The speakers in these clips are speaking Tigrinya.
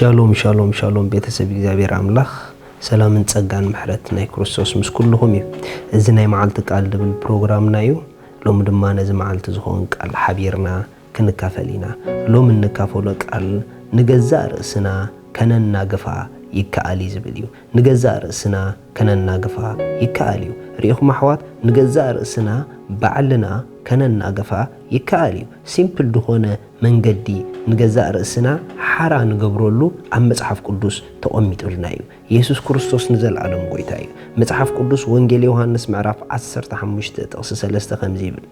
ሻሎም ሻሎም ሻሎም፣ ቤተሰብ እግዚኣብሔር ኣምላኽ፣ ሰላምን ጸጋን ምሕረት ናይ ክርስቶስ ምስ ኩልኹም እዩ። እዚ ናይ መዓልቲ ቃል ድብል ፕሮግራምና እዩ። ሎሚ ድማ ነዚ መዓልቲ ዝኾን ቃል ሓቢርና ክንካፈል ኢና። ሎሚ እንካፈሎ ቃል ንገዛእ ርእስና ከነናግፋ ይከኣል እዩ ዝብል እዩ። ንገዛእ ርእስና ከነናግፋ ይከኣል እዩ። ርኢኹም ኣሕዋት፣ ንገዛእ ርእስና ባዕልና ከነናግፋ ይከኣል እዩ። ሲምፕል ዝኾነ መንገዲ ንገዛእ ርእስና ሓራ ንገብረሉ ኣብ መጽሓፍ ቅዱስ ተቐሚጡልና እዩ። የሱስ ክርስቶስ ንዘለኣለም ጎይታ እዩ። መጽሓፍ ቅዱስ ወንጌል ዮሃንስ ምዕራፍ ዓሰርተ ሓሙሽተ ጥቕሲ ሰለስተ ከምዚ ይብል፣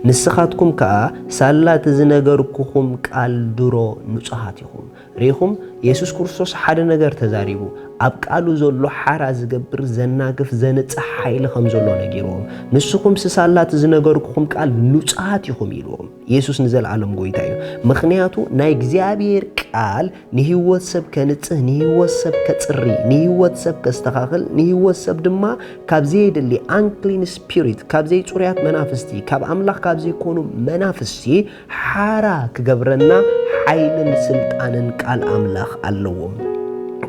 ንስኻትኩም ከኣ ሳላ እቲ ዝነገርኩኹም ቃል ድሮ ንጹሃት ኢኹም። ርኢኹም፣ የሱስ ክርስቶስ ሓደ ነገር ተዛሪቡ፣ ኣብ ቃሉ ዘሎ ሓራ ዝገብር፣ ዘናግፍ፣ ዘንጽሕ ሓይሊ ከም ዘሎ ነጊርዎም። ንስኹም ሳላ እቲ ዝነገርኩኹም ቃል ንጹሃት ኢኹም ኢልዎም። የሱስ ንዘለኣለም ጎይታ እዩ። ምኽንያቱ ናይ እግዚኣብሔር ቃል ንህይወት ሰብ ከንጽህ፣ ንህይወት ሰብ ከጽሪ፣ ንህይወት ሰብ ከስተኻኽል፣ ንህይወት ሰብ ድማ ካብ ዘየድሊ ኣንክሊን ስፒሪት፣ ካብ ዘይጽሩያት መናፍስቲ፣ ካብ ኣምላኽ ካብ ዘይኮኑ መናፍስቲ ሓራ ክገብረና ሓይልን ስልጣንን ቃል ኣምላኽ ኣለዎም።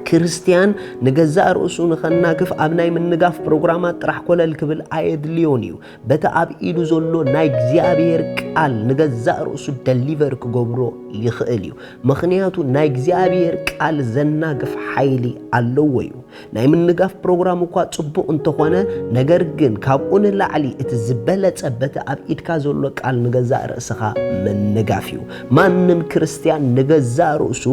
ክርስትያን ንገዛእ ርእሱ ንኸናግፍ ኣብ ናይ ምንጋፍ ፕሮግራማት ጥራሕ ኮለል ክብል ኣየድልዮን እዩ። በቲ ኣብ ኢዱ ዘሎ ናይ እግዚኣብሔር ቃል ንገዛእ ርእሱ ደሊቨር ክገብሮ ይኽእል እዩ። ምኽንያቱ ናይ እግዚኣብሔር ቃል ዘናግፍ ሓይሊ ኣለዎ እዩ። ናይ ምንጋፍ ፕሮግራም እኳ ጽቡቕ እንተኾነ፣ ነገር ግን ካብኡ ንላዕሊ እቲ ዝበለጸ በቲ ኣብ ኢድካ ዘሎ ቃል ንገዛእ ርእስኻ ምንጋፍ እዩ። ማንም ክርስትያን ንገዛእ ርእሱ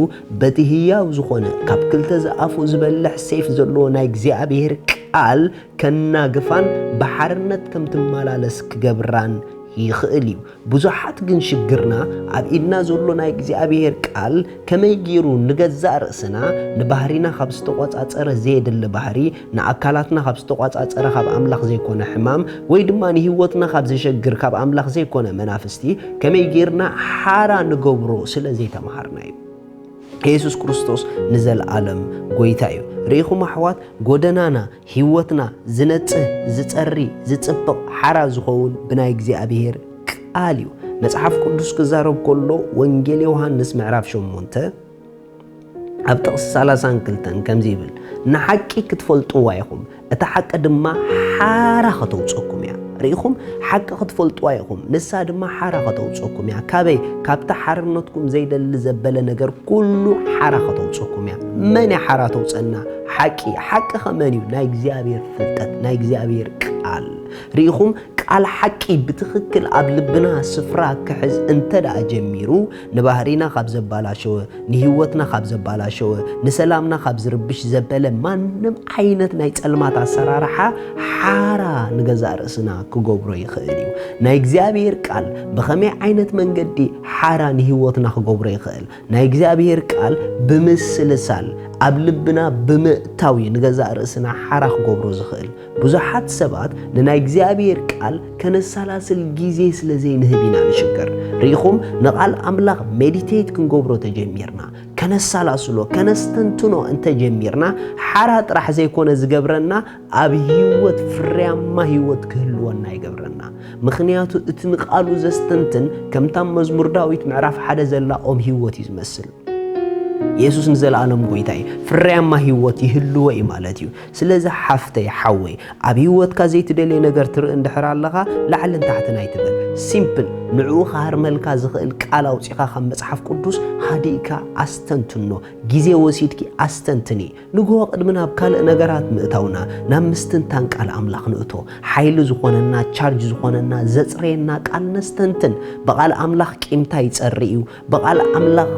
በቲ ህያው ዝኾነ ካብ ክልተ ዝኣፉ ዝበልሕ ሴፍ ዘለዎ ናይ እግዚኣብሔር ቃል ከናግፋን ብሓርነት ከም ትመላለስ ክገብራን ይኽእል እዩ። ብዙሓት ግን ሽግርና ኣብ ኢድና ዘሎ ናይ እግዚኣብሔር ቃል ከመይ ገይሩ ንገዛእ ርእስና ንባህሪና ካብ ዝተቖጻጸረ ዘየድሊ ባህሪ፣ ንኣካላትና ካብ ዝተቖጻጸረ ካብ ኣምላኽ ዘይኮነ ሕማም፣ ወይ ድማ ንህይወትና ካብ ዘሸግር ካብ ኣምላኽ ዘይኮነ መናፍስቲ ከመይ ገይርና ሓራ ንገብሮ ስለ ዘይተምሃርና እዩ። የሱስ ክርስቶስ ንዘለኣለም ጎይታ እዩ። ርኢኹም ኣሕዋት፣ ጎደናና፣ ህይወትና ዝነጽህ፣ ዝጸሪ፣ ዝጽብቕ፣ ሓራ ዝኸውን ብናይ እግዚኣብሔር ቃል እዩ። መጽሓፍ ቅዱስ ክዛረብ ከሎ ወንጌል ዮሃንስ ምዕራፍ ሸሞንተ ኣብ ጥቕሲ ሰላሳን ክልተን ከምዚ ይብል፣ ንሓቂ ክትፈልጥዋ ኢኹም፣ እታ ሓቂ ድማ ሓራ ከተውጸኩም እያ። ርኢኹም፣ ሓቂ ክትፈልጥዋ ኢኹም፣ ንሳ ድማ ሓራ ከተውጸኩም እያ። ካበይ? ካብቲ ሓርነትኩም ዘይደሊ ዘበለ ነገር ኩሉ ሓራ ከተውጸኩም እያ። መን እያ ሓራ ተውጸና? ሓቂ። ሓቂ ከ መን እዩ? ናይ እግዚኣብሔር ፍልጠት፣ ናይ እግዚኣብሔር ቃል። ርኢኹም፣ ቃል ሓቂ ብትኽክል ኣብ ልብና ስፍራ ክሕዝ እንተ ደኣ ጀሚሩ፣ ንባህሪና ካብ ዘባላሸወ፣ ንህይወትና ካብ ዘባላሸወ፣ ንሰላምና ካብ ዝርብሽ ዘበለ ማንም ዓይነት ናይ ጸልማት ኣሰራርሓ ሓራ ንገዛእ ርእስና ክገብሮ ይኽእል እዩ። ናይ እግዚኣብሔር ቃል ብኸመይ ዓይነት መንገዲ ሓራ ንህይወትና ክገብሮ ይኽእል? ናይ እግዚኣብሔር ቃል ብምስልሳል ኣብ ልብና ብምእታው እዩ ንገዛእ ርእስና ሓራ ክገብሮ ዝኽእል። ብዙሓት ሰባት ንናይ እግዚኣብሔር ቃል ከነሰላስል ግዜ ስለ ዘይንህብ ኢና ንሽገር። ርኢኹም፣ ንቓል ኣምላኽ ሜዲቴት ክንገብሮ ተጀሚርና፣ ከነሰላስሎ፣ ከነስተንትኖ እንተጀሚርና፣ ሓራ ጥራሕ ዘይኮነ ዝገብረና፣ ኣብ ህይወት ፍርያማ ህይወት ክህልወና ይገብረና። ምኽንያቱ እቲ ንቓሉ ዘስተንትን ከምታ መዝሙር ዳዊት ምዕራፍ ሓደ ዘላ ኦም ህይወት እዩ ዝመስል። የሱስ ንዘለኣለም ጎይታ እዩ። ፍርያማ ህይወት ይህልዎ እዩ ማለት እዩ። ስለዚ ሓፍተይ፣ ሓወይ፣ ኣብ ህይወትካ ዘይትደልዮ ነገር ትርኢ እንድሕር ኣለኻ፣ ላዕልን ታሕትን ኣይትበል። ሲምፕል፣ ንዕኡ ክሃርመልካ ዝኽእል ቃል ኣውጺኻ ካብ መጽሓፍ ቅዱስ ሃዲእካ ኣስተንትኖ። ግዜ ወሲድኪ ኣስተንትኒ። ንግሆ ቅድሚ ናብ ካልእ ነገራት ምእታውና፣ ናብ ምስትንታን ቃል ኣምላኽ ንእቶ። ሓይሊ ዝኾነና፣ ቻርጅ ዝኾነና፣ ዘጽረየና ቃል ነስተንትን። ብቓል ኣምላኽ ቂምታ ይጸሪ እዩ። ብቓል ኣምላኽ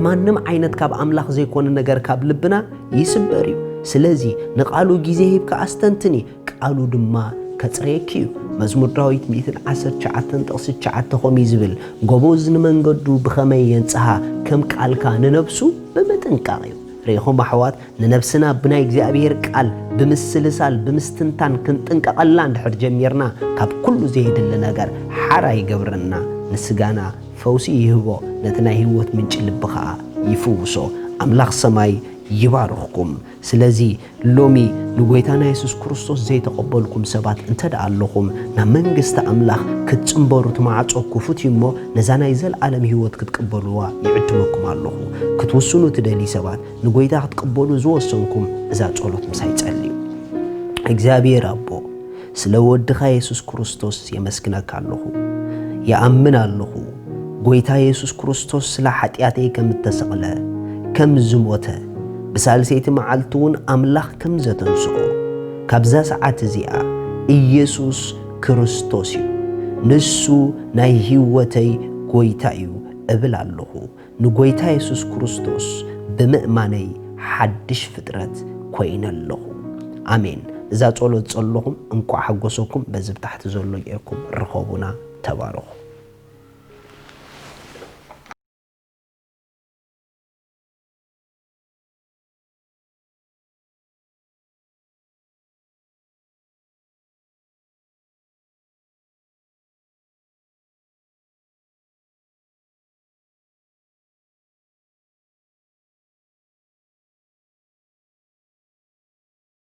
ማንም ዓይነት ካብ ኣምላኽ ዘይኮነ ነገር ካብ ልብና ይስበር እዩ። ስለዚ ንቓሉ ግዜ ሂብካ ኣስተንትኒ፣ ቃሉ ድማ ከጽረየኪ እዩ። መዝሙር ዳዊት ሚእትን ዓሰርተ ትሽዓተን ጥቕሲ ትሽዓተ ከምኡ እዩ ዝብል፣ ጎበዝ ንመንገዱ ብኸመይ የንጽሃ፣ ከም ቃልካ ንነብሱ ብምጥንቃቕ እዩ። ርኢኹም ኣሕዋት፣ ንነብስና ብናይ እግዚኣብሔር ቃል ብምስልሳል ብምስትንታን ክንጥንቀቐላ እንድሕር ጀሚርና፣ ካብ ኩሉ ዘየድሊ ነገር ሓራ ይገብረና። ንስጋና ፈውሲ ይህቦ፣ ነቲ ናይ ህይወት ምንጪ ልቢ ኸኣ ይፍውሶ። ኣምላኽ ሰማይ ይባርኽኩም። ስለዚ ሎሚ ንጎይታና የሱስ ክርስቶስ ዘይተቐበልኩም ሰባት እንተ ደኣ ኣለኹም፣ ናብ መንግስቲ ኣምላኽ ክትጽንበሩ እቲ ማዕጾ ክፉት እዩ እሞ፣ ነዛ ናይ ዘለኣለም ህይወት ክትቅበልዋ ይዕድመኩም ኣለኹ። ክትውስኑ ትደልዩ ሰባት፣ ንጎይታ ክትቅበሉ ዝወሰንኩም፣ እዛ ጸሎት ምሳይ ጸልዩ። እግዚኣብሔር ኣቦ፣ ስለ ወድኻ የሱስ ክርስቶስ የመስግነካ ኣለኹ። ይኣምን ኣለኹ፣ ጎይታ የሱስ ክርስቶስ ስለ ሓጢኣተይ ከም እተሰቕለ፣ ከም ዝሞተ፣ ብሳልሰይቲ መዓልቲ እውን ኣምላኽ ከም ዘተንስኦ፣ ካብዛ ሰዓት እዚኣ ኢየሱስ ክርስቶስ እዩ። ንሱ ናይ ህይወተይ ጎይታ እዩ እብል ኣለኹ። ንጎይታ የሱስ ክርስቶስ ብምእማነይ ሓድሽ ፍጥረት ኮይነ ኣለኹ። ኣሜን። እዛ ጸሎት ጸለኹም እንቋዕ ሓጎሰኩም። በዚ ብታሕቲ ዘሎ ጌርኩም ርኸቡና። ተባረኹ።